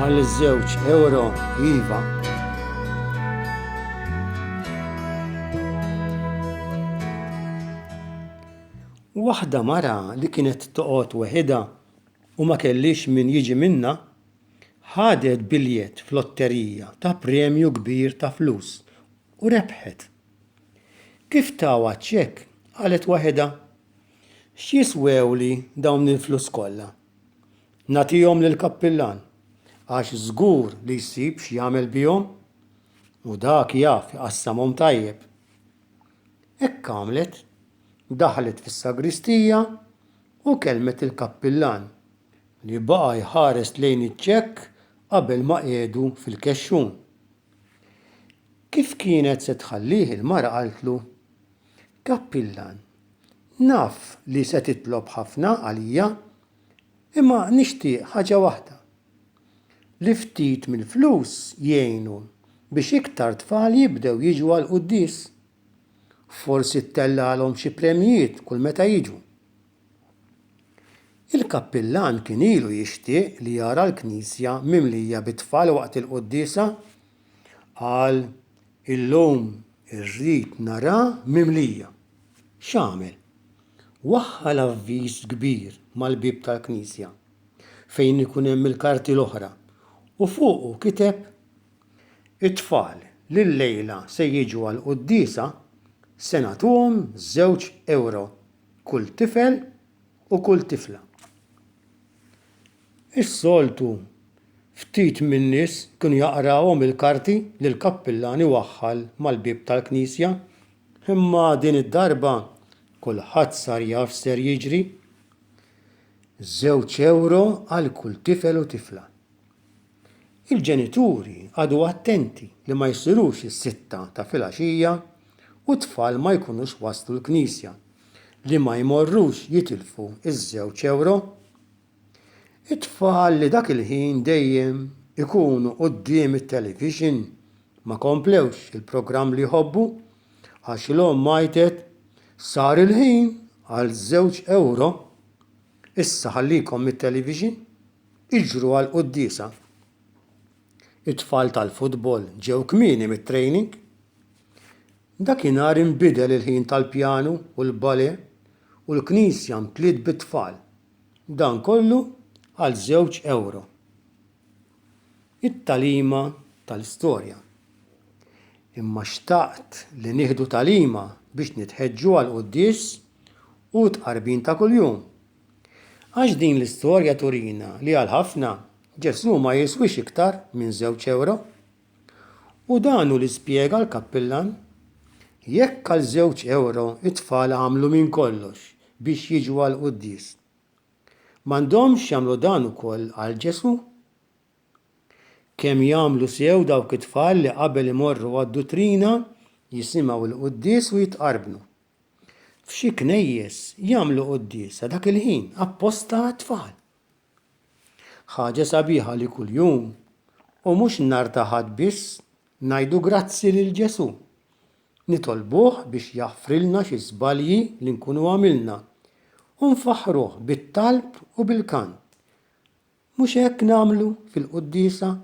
Għal żewġ ewro iva. Waħda mara li kienet toqgħod weħidha u ma kellhiex min jiġi minnha, ħadet biljett f'lotterija ta' premju kbir ta' flus u rebħet. Kif tawha ċ-ċekk, qalet waħedha, X'jiswewli dawn il-flus kollha? Nagħtihom lill-kappillan, għax żgur li jsib x'jagħmel bihom, u dak jaf iqassamhom tajjeb. Hekk għamlet, daħlet fis-sagristija u kellmet il-kappillan, li baqa' jħares lejn iċ-ċekk qabel ma qiegħdu fil-kexxun. Kif kienet se tħallih il-mara qaltlu, Kappillan, naf li se titlob ħafna għalija, imma nixtieq ħaġa waħda, li ftit mill-flus jgħinu biex iktar tfal jibdew jiġu għall-quddies. Forsi ttellgħalhom xi premjijiet kull meta jiġu. Il-kappillan kien ilu jixtieq li jara l-knisja mimlija bit-tfal waqt il-quddiesa. Qal, Illum irrid naraha mimlija. X'għamel? Waħħal avviż kbir mal-bieb tal-knisja, fejn ikun hemm il-karti l-oħra, u fuqu kiteb, It-tfal li llejla se jiġu għall-quddiesa se nagħtuhom żewġ ewro kull tifel u kull tifla. Is-soltu ftit min-nies kienu jaqrawhom il-karti li l-kappillan iwaħħal mal-bieb tal-knisja, imma din id-darba kulħadd sar jaf x'ser jiġri. Żewġ ewro għal kull tifel u tifla. Il-ġenituri qagħdu attenti li ma jsirux is-sitta ta' filgħaxija u t-tfal ma jkunux waslu l-knisja, li ma jmorrux jitilfu ż-żewġ ewro. It-tfal li dak il-ħin dejjem ikunu quddiem it-televixin ma komplewx il-programm li jħobbu għax l-omm għajtet, Sar il-ħin għal żewġ ewro! Issa ħallikom mit-televixin! Iġru għall-quddiesa. It-tfal tal-futbol ġew kmieni mit-training. Dakinhar inbidel il-ħin tal-pjanu u l-ballet u l-knisja mtliet bit-tfal. Dan kollu għal żewġ ewro. It-tagħlima tal-istorja. Imma xtaqt li nieħdu tagħlima biex nitħeġġu għall-quddies u t-tqarbin ta' kuljum. Għax din l-istorja turina li għal ħafna, Ġesù ma jiswiex iktar minn żewġ ewro. U dan hu li spjega l-kappillan. Jekk għal żewġ ewro t-tfal għamlu minn kollox biex jiġu għall-quddies, m'għandhomx jagħmlu dan ukoll għal Ġesù? Kemm jagħmlu sew dawk it-tfal li qabel imorru għad-duttrina jisimgħu l-quddies u jitqarbnu. F'xi knejjes jagħmlu quddiesa dak il-ħin apposta għat-tfal. Ħaġa sabiħa li kuljum, u mhux nhar ta' Ħadd biss, ngħidu grazzi lil Ġesù. Nitolbuh biex jaħfrilna xi żbalji li nkunu għamilna u nfaħħruh bit-talb u bil-kant. Mhux hekk nagħmlu fil-quddiesa?